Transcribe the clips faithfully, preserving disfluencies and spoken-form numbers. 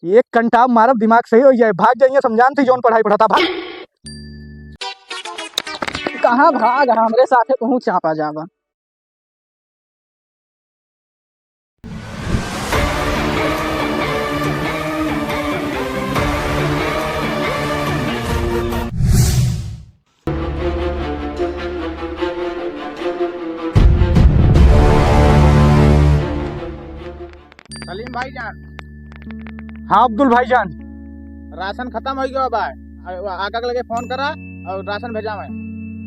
एक कंटाप मारब, दिमाग सही होइ जाए। भाग जाइए, समझान थी जौन पढ़ाई पढ़ाता, भाग। कहाँ भाग, हमरे साथे कहूँ चापा जाबा। सलीम भाईजान। हाँ अब्दुल भाईजान। राशन खतम होइ गवा बा। आ-, आका के लगे फोन करा अउर राशन भेजावे।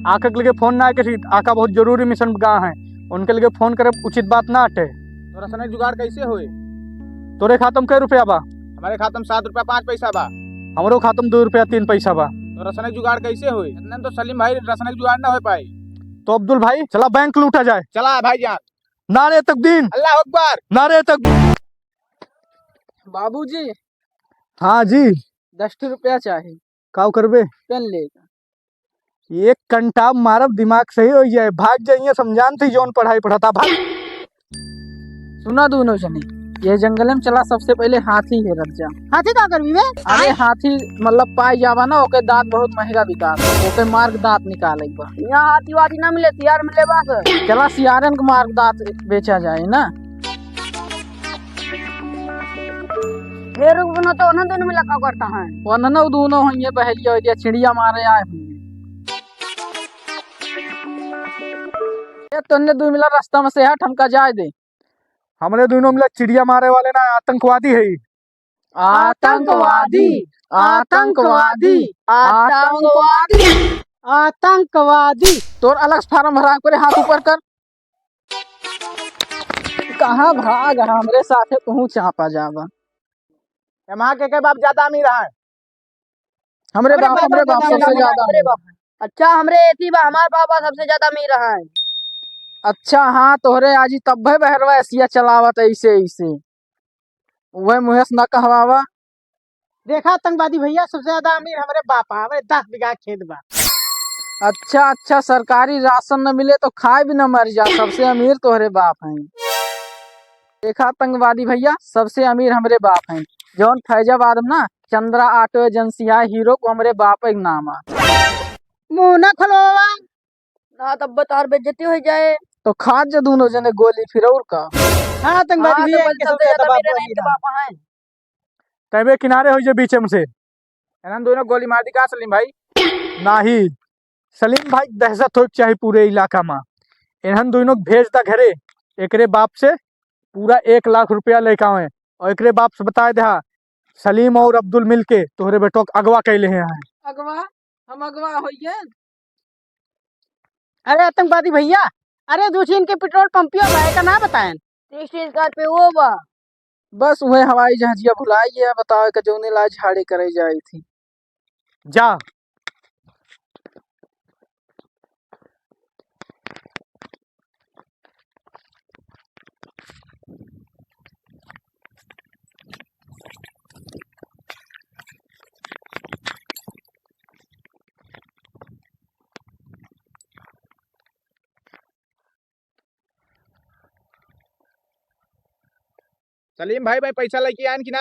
आका के लगे फोन ना करी, आका बहुत जरूरी मिशन गा हैं, उनके लगे फोन करे उचित बात ना अटे। तो राशन के जुगाड़ कैसे होई? तोरे खाता में कै रुपया बा? हमरे खाता में सात रुपया पाँच पैसा बा। हमरो खाता में दो रुपया तीन पैसा बा। तो राशन के जुगाड़ कैसे होई? इतना में तो सलीम भाई राशन के जुगाड़ ना होइ पाई। तो अब्दुल भाई, चला बैंक लूटा जाए। चला भाईजान। नारे तकबीर। अल्लाह अकबर। नारे तकबीर। बाबूजी। हाँ जी। दस ठो रुपया चाही। काउ करबे? पेन लेगा। एक कंटाप मारब, दिमाग सही होइ जाए। भाग जाइए, समझान थी जौन पढ़ाई पढ़ाता, भाग। सुना दूनों जने, ये जंगल में चला, सबसे पहले हाथी हेरत जा। हाथी का करबी बे? अरे हाथी मतलब पाई जावा ना, ओके दांत बहुत महंगा बिकात, ओके मार्ग दांत निकाले बा। यहाँ हाथी वाथी ना मिले, सियार मिले बस। चला सियारन के मार्ग दांत बेचा जाए ना। हे रुक बनो तो, उन्हें दोनों मिला का करता है? उन्हें दोनों हैं ये बहलिया हो गया, चिड़िया मारे आए हैं। ये तन्ने दुइ मिला रास्ता में से हट, हमका जाए दे। हमरे दुनों मिला चिड़िया मारे वाले ना, आतंकवादी है। आतंकवादी, आतंकवादी, आतंकवादी, आतंकवादी। तोर अलग फार्म भरा करे, हाथ ऊपर कर। कहाँ भाग, हमरे साथे तू चापा जाबा। एमा के, के बाप ज्यादा अमीर है? हमरे हमरे बाप, बाप हमरे बाप ज्यादा सबसे अमीर ज्यादा है। हमरे बाप। अच्छा, हमरे एती बा, हमार बाप सबसे ज्यादा अमीर है। अच्छा, हाँ, तोहरे आजी तब्बे बहरवा एसिया चलावत ऐसे, ऐसे। वह मुहेश ना कहवावा। देखा आतंकवादी भैया, सबसे ज्यादा अमीर हमरे बाप है, हमरे दस बीघा खेत बा। अच्छा, अच्छा, सरकारी राशन न मिले तो खाए भी न मर जा, सबसे अमीर तोहरे बाप हैं। देखा आतंकवादी भैया, सबसे अमीर हमरे बाप हैं। जौन फैजाबाद में ना चंद्रा ऑटो एजेंसी है, हीरो को हमरे बाप एक नाम है। मुंह ना खोलवा। ना तब तार बेइज्जती हो जाए। तो खा जा दोनों जने गोली फिर और का। हाँ, आतंकवादी हाँ, भैया, तो इनके सबसे सबसे ज्यादा ज्यादा बाप मेरे वही नहीं के रहा। बाप हैं। तबे किनारे हो जे बीच में से। इन्हन दोनों गोली मार दी का सलीम भाई? नाही। सलीम भाई, दहशत होइक चाही पूरे इलाका मा। इन्हन दोनों भेज दा घरे, एकरे बाप से पूरा एक लाख रुपया लेके आवे और एकरे बाप से बताए दे, हाँ, सलीम और अब्दुल मिलके तोहरे बेटो के अगवा कैले हैं। अगवा? हम अगवा होइए? अरे आतंकवादी भैया, अरे दो चीन के पेट्रोल पंपियो बा, एका ना बताएन। तीस तीस का पे वो बा। बस वह हवाई जहाजिया भुलाई है, बताओ का जौने ला झाड़े करे जाई थी। जा। सलीम भाई, भाई पैसा लेके आयन कि ना?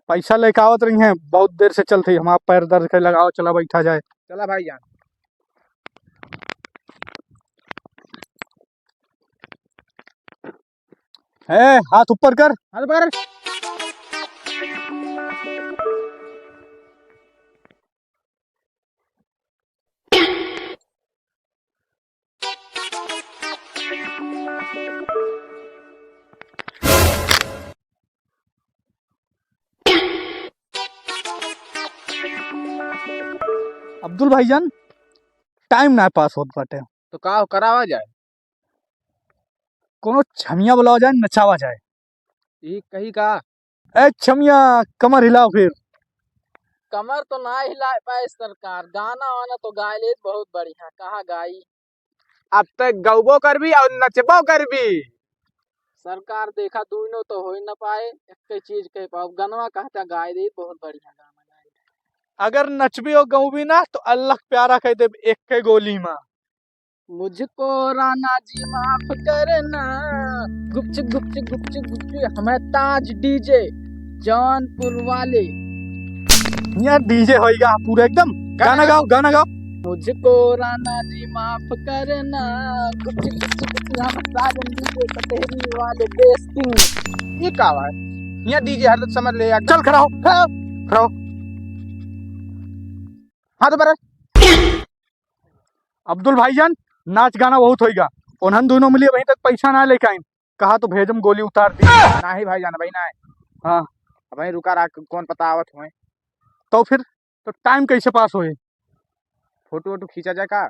पैसा लेके आवत रही हैं, बहुत देर से चलत ही, हमार पैर दर्द करे, लगाओ, चला बैठा जाए। चला भाई जान। ए, हाथ ऊपर कर। हाथ ऊपर। अब्दुल भाईजान, टाइम ना पास होत बाटे। तो का करावा जाए? कोनो छमिया बुलावा जाए, नचावा जाए। ई कही का? ए छमिया, कमर हिलाओ फिर। कमर तो ना हिला पाए सरकार, गाना वाना तो गाए ले बहुत बढ़िया, कहाँ गाई? अब तो गौबो करबी और नचबो करबी। सरकार देखा, दोनों तो हो ही ना पाए, एक ही चीज कह पाओ, गनवा कहता गाए दे, बहुत बढ़िया गाना गाए। अगर नचबी और गौबी ना तो अल्लाह प्यारा कह दे एक के गोली मा। मुझको राणा जी माफ करना, गुपचुप, गुपचुप, गुपचुप, गुपचुप, हमें ताज डीजे। जौनपुर वाले। यार, DJ होइगा पूरा एकदम। गाना गाना गाओ, गाना गाओ। मुझको राना जी माफ करना, कुछ कुछ कुछ हम साजन DJ कचहरी वाले बेस्टिंग। ये का बात? यहाँ DJ हरदम समझ ले यार। चल खड़ा हो, खड़ा हो, खड़ा हो। हाथ ऊपर। अब्दुल भाईजान, नाच गाना बहुत होइगा। उन्हन दोनों मिली अबहीं तक पैसा ना लेके आइन। कहा तो भेजम गोली उतार दी। नाही भाईजान, अबहीं नाही। हाँ। अबहीं रुका रहा, कौन पता आवत होए। तो फिर तो time कैसे pass होए? फोटो वोटो खींचा जाए का?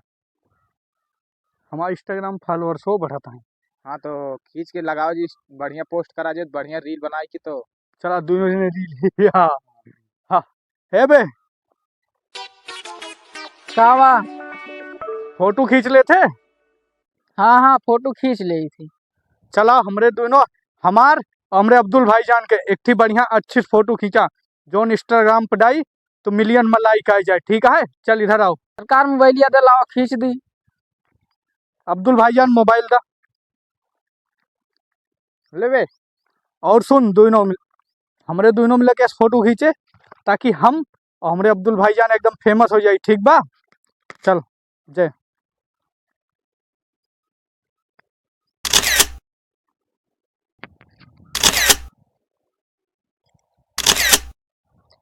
हमारा Instagram followers हो बढ़त है। हाँ, तो खींच के लगाओ जी, बढ़िया post करा जे, बढ़िया reel बनाए के तो। चला, दोनों जने reel। हाँ, हाँ। हे बे, का बा? फोटो खींच लेते? हाँ, हाँ, फोटो खींच लेई थी। चला, हमरे दोनों, हमार, हमरे अब्दुल भाईजान के एक ठी बढ़िया अच्छी फोटो खींचा, जौन Instagram पे डाई तो million में like आ जाए, ठीक है? चल, इधर आओ। सरकार, मोबाइलिया दे, लाओ, खींच दी। अब्दुल भाईजान, मोबाइल दा। लेवे। और सुन, दोनों मिल-, हमरे दोनों मिलके फोटो खींचे, ताकि हम और हमरे अब्दुल भाईजान एकदम famous हो जाई, ठीक बा? चल, जय।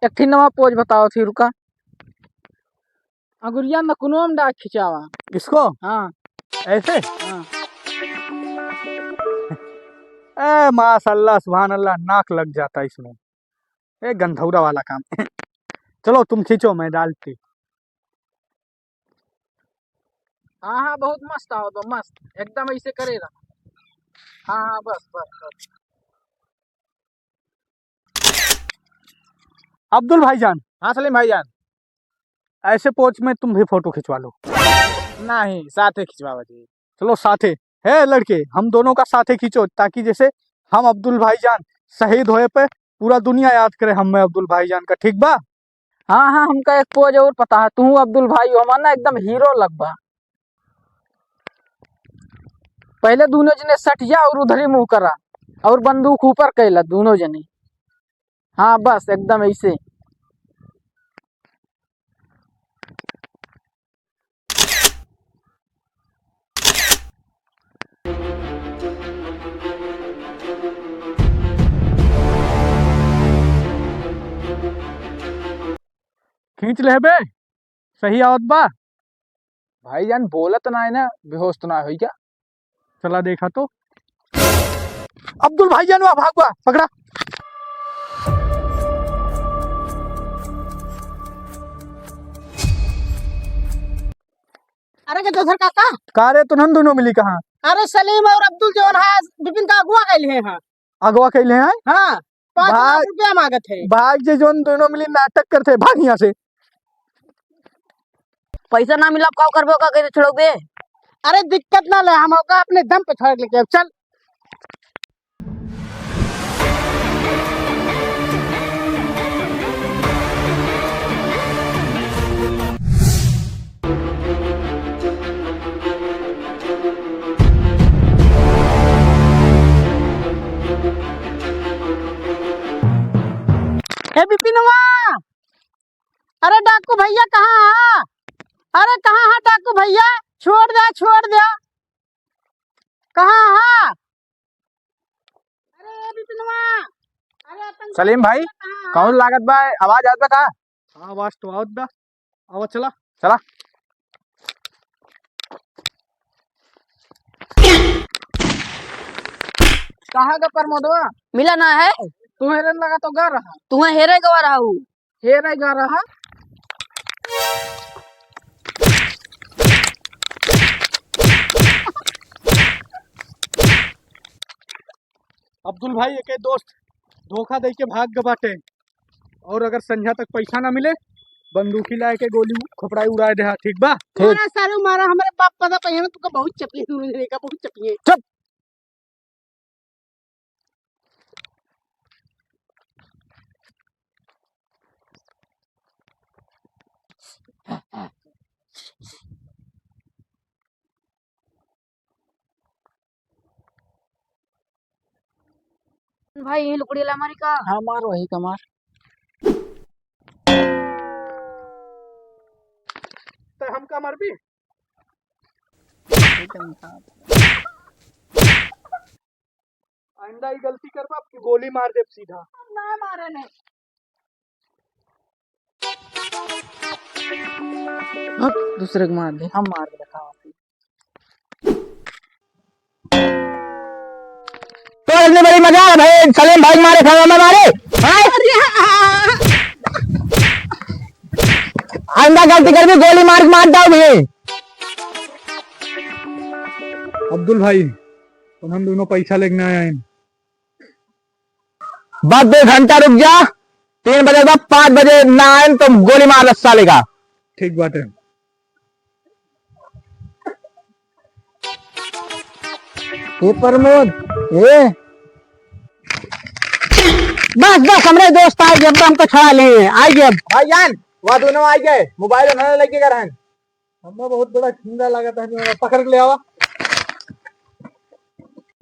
एक ठे नवा pose बताओ थी, रुका। अंगुरिया नकुनवा में डाल खिंचावा। इसको? हाँ। ऐसे? हाँ। ए, माशाल्लाह, सुभान अल्लाह, नाक लग जाता इसमें। ए, गंधौरा वाला काम। चलो, तुम खींचो, मैं डालती। हाँ, हाँ, बहुत मस्त आवत बा, मस्त, एकदम ऐसे करे रहा। हाँ, हाँ, बस, बस, बस। अब्दुल भाईजान। हाँ सलीम भाईजान। ऐसे pose में तुम भी फोटो खिंचवा लो। नहीं, साथे खिंचवावा जी। चलो साथे। हे लड़के, हम दोनों का साथे खींचो, ताकि जैसे हम अब्दुल भाईजान शहीद होए पे पूरा दुनिया याद करे हमें अब्दुल भाईजान का, ठीक बा? हाँ, हाँ, हमका एक pose और पता है, तू अब्दुल भाई हो, हमार ना एकदम hero लगबा। पहले दोनों जने सटिया और उधरी मुँह करा और बंदूक ऊपर कैला दोनों जने। हाँ, बस एकदम ऐसे। खींच लेबे, सही आवत बा। भाईजान, बोलत ना है ना, बेहोश तो ना होई क्या? चला देखा तो। अब्दुल भाईजान, वाह, भाग, वाह, पकड़ा। अरे गजोधर काका। का रे, तुन्हन दोनों मिली कहाँ? अरे सलीम और अब्दुल जौन है, बिपिन का अगुआ कैले हैं। अगवा कैले हैं? हाँ, पाँच लाख भाग, रुपया मांगत है। भाग जे, जौन दोनों मिली नाटक करते, भाग यहाँ से। पैसा ना मिला, अब का करबो, का कैसे छोड़ोगे? अरे दिक्कत ना ले, हम ओका अपने दम पे छोड़ लेके अब चल। ए बिपिनवा, अरे डाकू भैया कहाँ है? अरे कहाँ है डाकू भैया? छोड़ दे, छोड़ दे। कहाँ है? अरे ए बिपिनवा, अरे अपन सलीम भाई, कहाँ है? कौन लागत बा? आवाज आवत बा का? हाँ, आवाज तो आवत बा। आवा, चला। चला। कहाँ गा प्रमोदवा? मिला ना है। तुम्हें लगा तो गा रहा। तुम्हें हेरे गवा रहा हूँ। हेरे गा रहा। अब्दुल भाई, एके दोस्त धोखा दे के भाग ग बाटे, और अगर संझा तक पैसा ना मिले, बंदूकी लाए के गोली खोपड़ाई उड़ाए दे, हाँ, ठीक बा? ठीक। मारा सारे मारा, हमारे बाप पता पहिया ना, तुका बहुत चपिए, दोनों जने का बहुत चपिए। चुप। भाई, यही लुकड़ी ला मारी का? हाँ, मार वही का मार। तो हमका मारबी? आइंदा ई गलती करबा, आपकी गोली मार देब सीधा। ना मारे ने। अब दूसरे को मार दे, हम मार के दिखावा। तो इतनी बड़ी मजाल भाई, सलीम भाई मारे, खाना में मारे, हैं? आइंदा गलती करबी, गोली मार के मार दाओ भी। अब्दुल भाई, तुम हम दोनों पैसा लेके ना आए हैं। बस दो घंटा रुक जा, तीन बजे के बाद पाँच बजे ना आए तो गोली मार दे साले का। ठीक बात है। ए प्रमोद, ए। बस, बस, हमरे दोस्त आइ गए, अब हमको छुड़ा ले, आइ गए अब। भाईजान, वह दोनों आइ गए, मोबाइल उन्होंने लेके गए रहन। हमें बहुत बड़ा खिंगा लगा था, पकड़ के ले आवा।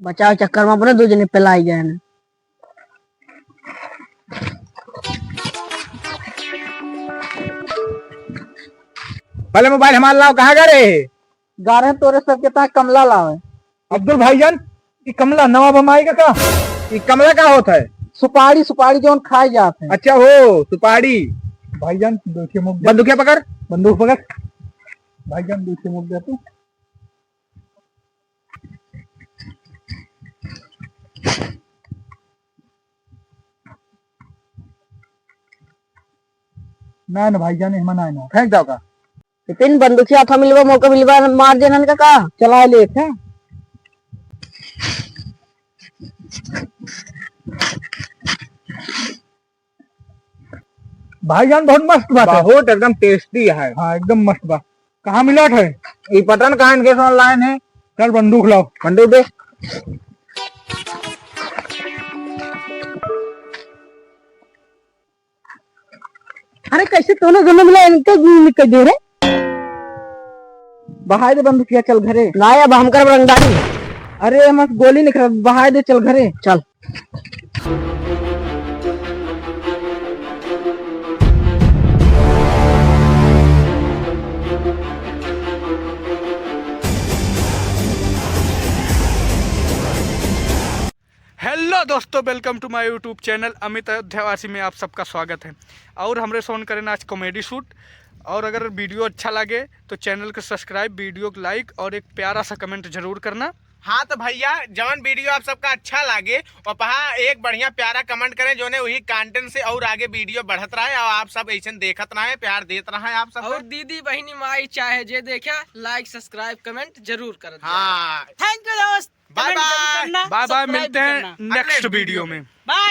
बचाव चक्कर में अपने दो जने पेलाई गए हैं। पहले मोबाइल हमार लाओ, कहाँ गा रहे हैं? गा रहे हैं तोरे सबके ता कमला लावे। अब्दुल भाईजान, ई कमला नवा बम आएगा का? ई कमला का होता है? सुपारी, सुपारी जौन खाए जात है। अच्छा हो, सुपारी। भाईजान, दो ठे मुक दे। बंदूकिया पकड़। बंदूक पकड़। भाईजान, दो ठे मुक दे तू। ना, ना भाईजान, एहमा ना, ना। फेंक दो का? इतनी बंदूकिया था मिलवा, मौका मिलवा, मार देना इनका का? चला ले, हैं? भाईजान, बहुत मस्त बात है। बहुत एकदम tasty है। हाँ, एकदम मस्त बात। कहाँ मिलत है? ई पता न कहाँ इनके से online है। चल, बंदूक लाओ। बंदूक दे। अरे, कैसे दोनों जने मिला, इनके भी निकल दे रे। बहाय दे बंदूकिया, चल घरे। ना, अब हम करब रंगदारी। अरे, मत गोली निकल, बहाय दे, चल घरे। चल। Hello दोस्तों, welcome to my YouTube channel अमित अयोध्यावासी में आप सबका स्वागत है। और हमरे सोन करें आज comedy shoot। और अगर video अच्छा लागे तो channel को subscribe, video को like और एक प्यारा सा comment जरूर करना। हाँ तो भैया, जौन video आप सबका अच्छा लागे, ओपहा एक बढ़िया प्यारा comment करें, जोने वही content से और आगे video बढ़त रहे और आप सब ऐसन देखत रहे, प्यार देत रहे आप सब। और दीदी, बहिनी, माई, चाहे जे देखे, like, subscribe, comment जरूर करत जाए। हाँ। Thank you दोस्त। Bye bye। Comment जरूर करना, bye bye, subscribe मिलते हैं करना। Next video में। Bye।